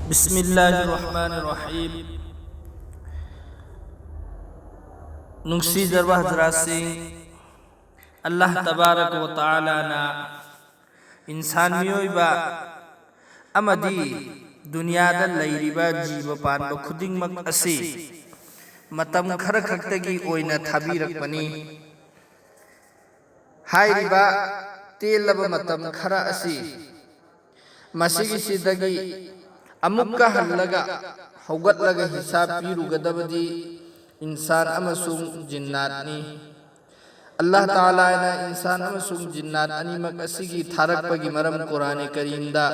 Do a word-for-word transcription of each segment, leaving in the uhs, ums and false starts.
ꯕꯤꯁꯃꯤꯜꯂꯥꯍꯤꯔ ꯔꯍꯃꯥꯅꯤꯔ ꯔꯍꯤꯝ꯫ ꯅꯨꯡꯁꯤꯖꯔꯕ ꯍꯖꯔꯥꯠꯁꯤꯡ, ꯑꯜꯂꯥꯍ ꯇꯕꯥꯔꯛ ꯋ ꯇꯥꯂꯥꯅ ꯏꯟꯁꯥꯟ ꯃꯤꯑꯣꯏꯕ ꯑꯃꯗꯤ ꯗꯨꯅꯤꯌꯥꯗ ꯂꯩꯔꯤꯕ ꯖꯤꯕ ꯄꯥꯟꯕ ꯈꯨꯗꯤꯡꯃꯛ ꯑꯁꯤ ꯃꯇꯝ ꯈꯔ ꯈꯛꯇꯒꯤ ꯑꯣꯏꯅ ꯊꯥꯕꯤꯔꯛꯄꯅꯤ꯫ ꯍꯥꯏꯔꯤꯕ ꯇꯦꯜꯂꯕ ꯃꯇꯝ ꯈꯔ ꯑꯁꯤ ꯃꯁꯤꯒꯤꯁꯤꯗꯒꯤ ꯑꯃꯨꯛꯀ ꯍꯜꯂꯒ ꯍꯧꯒꯠꯂꯒ ꯍꯤꯁꯥꯕ ꯄꯤꯔꯨꯒꯗꯕꯗꯤ ꯏꯟꯁꯥꯟ ꯑꯃꯁꯨꯡ ꯖꯤꯟꯅꯥꯠꯅꯤ꯫ ꯑꯜꯂꯥꯍ ꯇꯥꯂꯥꯅ ꯏꯟꯁꯥꯟ ꯑꯃꯁꯨꯡ ꯖꯤꯟꯅꯥꯠ ꯑꯅꯤꯃꯛ ꯑꯁꯤꯒꯤ ꯊꯥꯔꯛꯄꯒꯤ ꯃꯔꯝ ꯀꯨꯔꯥꯅꯦ ꯀꯔꯤꯝꯗ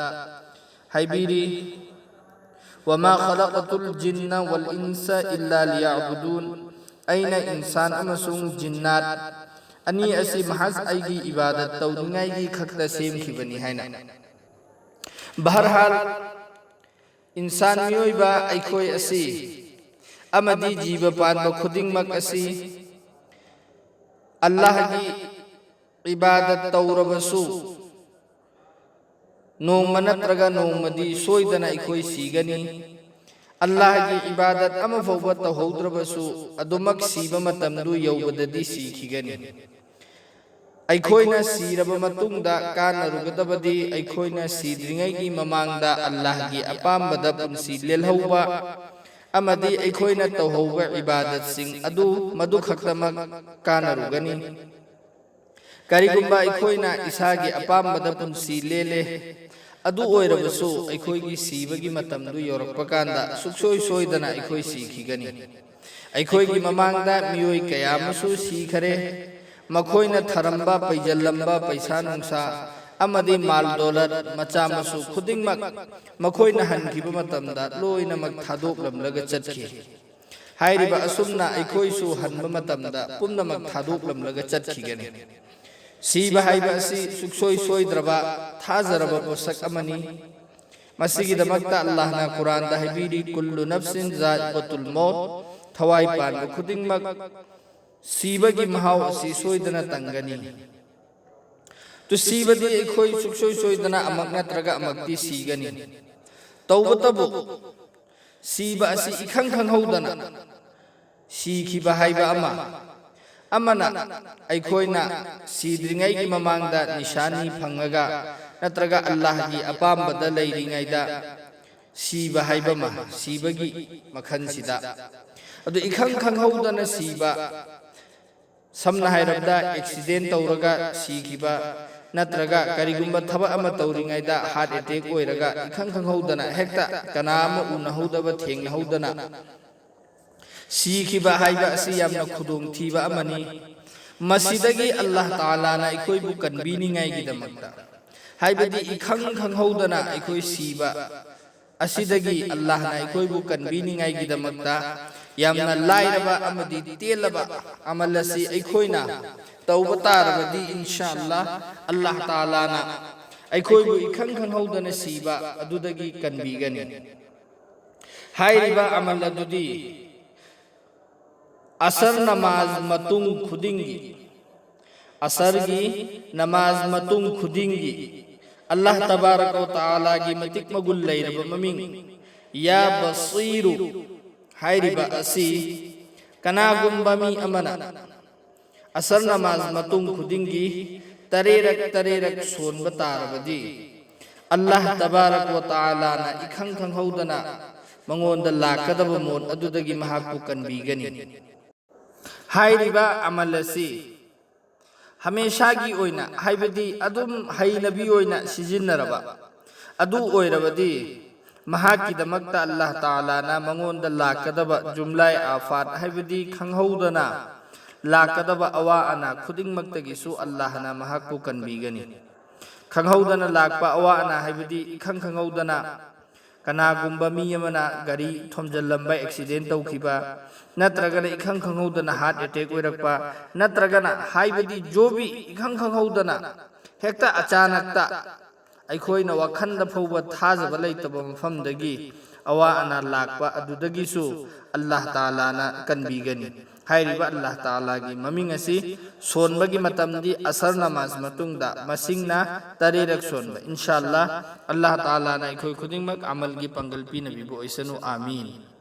ꯍꯥꯏꯕꯤꯔꯤ, "ꯋꯃꯥ ꯈꯂꯛꯇꯨꯜ ꯖꯤꯟꯅ ꯋꯜ ꯏꯟꯁ ꯏꯜꯂꯥ ꯂꯤꯌꯥꯕꯨꯗꯨꯟ"꯫ ꯑꯩꯅ ꯏꯟꯁꯥꯟ ꯑꯃꯁꯨꯡ ꯖꯤꯟꯅꯥꯠ ꯑꯅꯤ ꯑꯁꯤ ꯃꯍꯖ ꯑꯩꯒꯤ ꯏꯕꯥꯗꯠ ꯇꯧꯅꯤꯡꯉꯥꯏꯒꯤ ꯈꯛꯇ ꯁꯦꯝꯈꯤꯕꯅꯤ ꯍꯥꯏꯅ꯫ ꯕꯍꯔꯍꯥꯜ, ꯏꯟꯁꯥꯟ ꯃꯤꯑꯣꯏꯕ ꯑꯩꯈꯣꯏ ꯑꯁꯤ ꯑꯃꯗꯤ ꯖꯤꯕ ꯄꯥꯟꯕ ꯈꯨꯗꯤꯡꯃꯛ ꯑꯁꯤ ꯑꯜꯂꯥꯍꯒꯤ ꯏꯕꯥꯗꯠ ꯇꯧꯔꯕꯁꯨ ꯅꯣꯡꯃ ꯅꯠꯇ꯭ꯔꯒ ꯅꯣꯡꯃꯗꯤ ꯁꯣꯏꯗꯅ ꯑꯩꯈꯣꯏ ꯁꯤꯒꯅꯤ꯫ ꯑꯜꯂꯥꯍꯒꯤ ꯏꯕꯥꯗꯠ ꯑꯃꯐꯥꯎꯕ ꯇꯧꯍꯧꯗ꯭ꯔꯕꯁꯨ ꯑꯗꯨꯃꯛ ꯁꯤꯕ ꯃꯇꯝꯗꯨ ꯌꯧꯕꯗꯗꯤ ꯁꯤꯈꯤꯒꯅꯤ꯫ ꯑꯩꯈꯣꯏꯅ ꯁꯤꯔꯕ ꯃꯇꯨꯡꯗ ꯀꯥꯟꯅꯔꯨꯒꯗꯕꯗꯤ ꯑꯩꯈꯣꯏꯅ ꯁꯤꯗ꯭ꯔꯤꯉꯩꯒꯤ ꯃꯃꯥꯡꯗ ꯑꯜꯂꯥꯍꯒꯤ ꯑꯄꯥꯝꯕꯗ ꯄꯨꯟꯁꯤ ꯂꯦꯜꯍꯧꯕ ꯑꯃꯗꯤ ꯑꯩꯈꯣꯏꯅ ꯇꯧꯍꯧꯕ ꯏꯕꯥꯗꯠꯁꯤꯡ ꯑꯗꯨ ꯃꯗꯨ ꯈꯛꯇꯃꯛ ꯀꯥꯟꯅꯔꯨꯒꯅꯤ꯫ ꯀꯔꯤꯒꯨꯝꯕ ꯑꯩꯈꯣꯏꯅ ꯏꯁꯥꯒꯤ ꯑꯄꯥꯝꯕꯗ ꯄꯨꯟꯁꯤ ꯂꯦꯜꯂꯦ, ꯑꯗꯨ ꯑꯣꯏꯔꯕꯁꯨ ꯑꯩꯈꯣꯏꯒꯤ ꯁꯤꯕꯒꯤ ꯃꯇꯝꯗꯨ ꯌꯧꯔꯛꯄ ꯀꯥꯟꯗ ꯁꯨꯛꯁꯣꯏ ꯁꯣꯏꯗꯅ ꯑꯩꯈꯣꯏ ꯁꯤꯈꯤꯒꯅꯤ꯫ ꯑꯩꯈꯣꯏꯒꯤ ꯃꯃꯥꯡꯗ ꯃꯤꯑꯣꯏ ꯀꯌꯥ ꯑꯃꯁꯨ ꯁꯤꯈꯔꯦ꯫ ꯃꯈꯣꯏꯅ ꯊꯔꯝꯕ, ꯄꯩꯖꯜꯂꯝꯕ ꯄꯩꯁꯥ ꯅꯨꯡꯁꯥ ꯑꯃꯗꯤ ꯃꯥꯜ ꯗꯣꯂꯔ ꯃꯆꯥ ꯃꯁꯨ ꯈꯨꯗꯤꯡꯃꯛ ꯃꯈꯣꯏꯅ ꯍꯟꯈꯤꯕ ꯃꯇꯝꯗ ꯂꯣꯏꯅꯃꯛ ꯊꯥꯗꯣꯛꯂꯝꯂꯒ ꯆꯠꯈꯤ꯫ ꯍꯥꯏꯔꯤꯕ ꯑꯁꯨꯝꯅ ꯑꯩꯈꯣꯏꯁꯨ ꯍꯟꯕ ꯃꯇꯝꯗ ꯄꯨꯝꯅꯃꯛ ꯊꯥꯗꯣꯛꯂꯝꯂꯒ ꯆꯠꯈꯤꯒꯅꯤ꯫ ꯁꯤꯕ ꯍꯥꯏꯕ ꯑꯁꯤ ꯁꯨꯛꯁꯣꯏ ꯁꯣꯏꯗ꯭ꯔꯕ ꯊꯥꯖꯔꯕ ꯄꯣꯠꯁꯛ ꯑꯃꯅꯤ꯫ ꯃꯁꯤꯒꯤꯗꯃꯛꯇ ꯑꯜꯂꯥꯍꯅ ꯀꯨꯔꯥꯟꯗ ꯍꯥꯏꯕꯤꯔꯤ, "ꯀꯨꯜꯂꯨ ꯅꯐꯁꯤꯟ ꯖꯥꯏꯀꯥꯇꯨꯜ ꯃꯧꯠ", ꯊꯋꯥꯏ ꯄꯥꯟꯕ ꯈꯨꯗꯤꯡꯃꯛ ꯁꯤꯕꯒꯤ ꯃꯍꯥꯎ ꯑꯁꯤ ꯁꯣꯏꯗꯅ ꯇꯪꯒꯅꯤ꯫ ꯇꯨ ꯁꯤꯕꯗꯤ ꯑꯩꯈꯣꯏ ꯁꯨꯛꯁꯣꯏ ꯁꯣꯏꯗꯅ ꯑꯃꯛ ꯅꯠꯇ꯭ꯔꯒ ꯑꯃꯛꯇꯤ ꯁꯤꯒꯅꯤ꯫ ꯇꯧꯕꯇꯕꯨ, ꯁꯤꯕ ꯑꯁꯤ ꯏꯈꯪ ꯈꯪꯍꯧꯗꯅ ꯁꯤꯈꯤꯕ ꯍꯥꯏꯕ ꯑꯃ, ꯑꯃꯅ ꯑꯩꯈꯣꯏꯅ ꯁꯤꯗ꯭ꯔꯤꯉꯩꯒꯤ ꯃꯃꯥꯡꯗ ꯅꯤꯁꯥꯅꯤ ꯐꯪꯉꯒ ꯅꯠꯇ꯭ꯔꯒ ꯑꯜꯂꯥꯍꯒꯤ ꯑꯄꯥꯝꯕꯗ ꯂꯩꯔꯤꯉꯩꯗ ꯁꯤꯕ ꯍꯥꯏꯕ ꯑꯃ, ꯁꯤꯕꯒꯤ ꯃꯈꯜꯁꯤꯗ꯫ ꯑꯗꯨ ꯏꯈꯪ ꯈꯪꯍꯧꯗꯅ ꯁꯤꯕ, ꯁꯝꯅ ꯍꯥꯏꯔꯕꯗ ꯑꯦꯛꯁꯤꯗꯦꯟ ꯇꯧꯔꯒ ꯁꯤꯈꯤꯕ, ꯅꯠꯇ꯭ꯔꯒ ꯀꯔꯤꯒꯨꯝꯕ ꯊꯕꯛ ꯑꯃ ꯇꯧꯔꯤꯉꯩꯗ ꯍꯥꯔꯠ ꯑꯦꯇꯦꯛ ꯑꯣꯏꯔꯒ ꯏꯈꯪ ꯈꯪꯍꯧꯗꯅ ꯍꯦꯛꯇ ꯀꯅꯥ ꯑꯃ ꯎꯅꯍꯧꯗꯕ, ꯊꯦꯡꯅꯍꯧꯗꯅ ꯁꯤꯈꯤꯕ ꯍꯥꯏꯕ ꯑꯁꯤ ꯌꯥꯝꯅ ꯈꯨꯗꯣꯡꯊꯤꯕ ꯑꯃꯅꯤ꯫ ꯃꯁꯤꯗꯒꯤ ꯑꯜꯂꯥꯍ ꯇꯥꯂꯥꯅ ꯑꯩꯈꯣꯏꯕꯨ ꯀꯟꯕꯤꯅꯤꯡꯉꯥꯏꯒꯤꯗꯃꯛꯇ, ꯍꯥꯏꯕꯗꯤ ꯏꯈꯪ ꯈꯪꯍꯧꯗꯅ ꯑꯩꯈꯣꯏ ꯁꯤꯕ ꯑꯁꯤꯗꯒꯤ ꯑꯜꯂꯥꯍꯅ ꯑꯩꯈꯣꯏꯕꯨ ꯀꯟꯕꯤꯅꯤꯡꯉꯥꯏꯒꯤꯗꯃꯛꯇ ꯌꯥꯝꯅ ꯂꯥꯏꯔꯕ ꯑꯃꯗꯤ ꯇꯦꯜꯂꯕ ꯑꯃꯜ ꯑꯁꯤ ꯑꯩꯈꯣꯏꯅ ꯇꯧꯕ ꯇꯥꯔꯕꯗꯤ, ꯏꯟꯁꯥ ꯑꯜꯂꯥꯍ, ꯑꯜꯂꯥꯍ ꯇꯥꯂꯥꯅ ꯑꯩꯈꯣꯏꯕꯨ ꯏꯈꯪ ꯈꯪꯍꯧꯗꯅ ꯁꯤꯕ ꯑꯗꯨꯗꯒꯤ ꯀꯟꯕꯤꯒꯅꯤ꯫ ꯍꯥꯏꯔꯤꯕ ꯑꯃꯜ ꯑꯗꯨꯗꯤ ꯑꯁꯔ ꯅꯃꯥꯖ ꯃꯇꯨꯡ ꯈꯨꯗꯤꯡꯒꯤ, ꯑꯁꯔꯒꯤ ꯅꯃꯥꯖ ꯃꯇꯨꯡ ꯈꯨꯗꯤꯡꯒꯤ ꯑꯜꯂꯥꯍ ꯇꯕꯥꯔꯛ ꯋ ꯇꯥꯂꯥꯒꯤ ꯃꯇꯤꯛ ꯃꯒꯨꯟ ꯂꯩꯔꯕ ꯃꯃꯤꯡ ꯌꯥ ꯕꯁꯤꯔꯨ ꯍꯥꯏꯔꯤꯕ ꯑꯁꯤ ꯀꯅꯥꯒꯨꯝꯕ ꯃꯤ ꯑꯃꯅ ꯑꯁꯔ ꯅꯃꯥꯖ ꯃꯇꯨꯡ ꯈꯨꯗꯤꯡꯒꯤ ꯇꯔꯦꯔꯛ ꯇꯔꯦꯔꯛ ꯁꯣꯟꯕ ꯇꯥꯔꯕꯗꯤ, ꯑꯜꯂꯥꯍ ꯇꯕꯥꯔꯛ ꯋ ꯇꯥꯂꯥꯅ ꯏꯈꯪ ꯈꯪꯍꯧꯗꯅ ꯃꯉꯣꯟꯗ ꯂꯥꯛꯀꯗꯕ ꯃꯣꯠ ꯑꯗꯨꯗꯒꯤ ꯃꯍꯥꯛꯄꯨ ꯀꯟꯕꯤꯒꯅꯤ꯫ ꯍꯥꯏꯔꯤꯕ ꯑꯃꯜ ꯑꯁꯤ ꯍꯃꯦꯁꯥꯒꯤ ꯑꯣꯏꯅ, ꯍꯥꯏꯕꯗꯤ ꯑꯗꯨꯝ ꯍꯩꯅꯕꯤ ꯑꯣꯏꯅ ꯁꯤꯖꯤꯟꯅꯔꯕ ꯑꯗꯨ ꯑꯣꯏꯔꯕꯗꯤ, ꯃꯍꯥꯛꯀꯤꯗꯃꯛꯇ ꯑꯜꯂꯥꯍ ꯇꯥꯂꯥꯅ ꯃꯉꯣꯟꯗ ꯂꯥꯛꯀꯗꯕ ꯖꯨꯝꯂꯥꯏ ꯑꯥꯐꯥꯠ, ꯍꯥꯏꯕꯗꯤ ꯈꯪꯍꯧꯗꯅ ꯂꯥꯛꯀꯗꯕ ꯑꯋꯥ ꯑꯅꯥ ꯈꯨꯗꯤꯡꯃꯛꯇꯒꯤꯁꯨ ꯑꯜꯂꯥꯍꯅ ꯃꯍꯥꯛꯄꯨ ꯀꯟꯕꯤꯒꯅꯤ꯫ ꯈꯪꯍꯧꯗꯅ ꯂꯥꯛꯄ ꯑꯋꯥ ꯑꯅꯥ ꯍꯥꯏꯕꯗꯤ ꯏꯈꯪ ꯈꯪꯍꯧꯗꯅ ꯀꯅꯥꯒꯨꯝꯕ ꯃꯤ ꯑꯃꯅ ꯒꯥꯔꯤ ꯊꯣꯝꯖꯤꯜꯂꯝꯕ, ꯑꯦꯛꯁꯤꯗꯦꯟ ꯇꯧꯈꯤꯕ, ꯅꯠꯇ꯭ꯔꯒꯅ ꯏꯈꯪ ꯈꯪꯍꯧꯗꯅ ꯍꯥꯔꯠ ꯑꯦꯇꯦꯛ ꯑꯣꯏꯔꯛꯄ, ꯅꯠꯇ꯭ꯔꯒꯅ ꯍꯥꯏꯕꯗꯤ ꯖꯣꯕꯤ ꯏꯈꯪ ꯈꯪꯍꯧꯗꯅ ꯍꯦꯛꯇ ꯑꯆꯥꯅꯛꯇ ꯑꯩꯈꯣꯏꯅ ꯋꯥꯈꯜꯗ ꯐꯥꯎꯕ ꯊꯥꯖꯕ ꯂꯩꯇꯕ ꯃꯐꯝꯗꯒꯤ ꯑꯋꯥ ꯑꯅꯥ ꯂꯥꯛꯄ ꯑꯗꯨꯗꯒꯤꯁꯨ ꯑꯜꯂꯥꯍ ꯇꯥꯂꯥꯅ ꯀꯟꯕꯤꯒꯅꯤ꯫ ꯍꯥꯏꯔꯤꯕ ꯑꯜꯂꯥꯍ ꯇꯥꯂꯥꯒꯤ ꯃꯃꯤꯡ ꯑꯁꯤ ꯁꯣꯟꯕꯒꯤ ꯃꯇꯝꯗꯤ ꯑꯁꯔ ꯅꯃꯥꯖ ꯃꯇꯨꯡꯗ ꯃꯁꯤꯡꯅ ꯇꯔꯦꯠꯔꯛ ꯁꯣꯟꯕ꯫ ꯏꯟꯁꯥ ꯑꯜꯂꯥꯍ, ꯑꯜꯂꯥꯍ ꯇꯥꯂꯥꯅ ꯑꯩꯈꯣꯏ ꯈꯨꯗꯤꯡꯃꯛ ꯑꯃꯜꯒꯤ ꯄꯥꯡꯒꯜ ꯄꯤꯅꯕꯤꯕ ꯑꯣꯏꯁꯅꯨ꯫ ꯑꯥꯃꯤꯟ꯫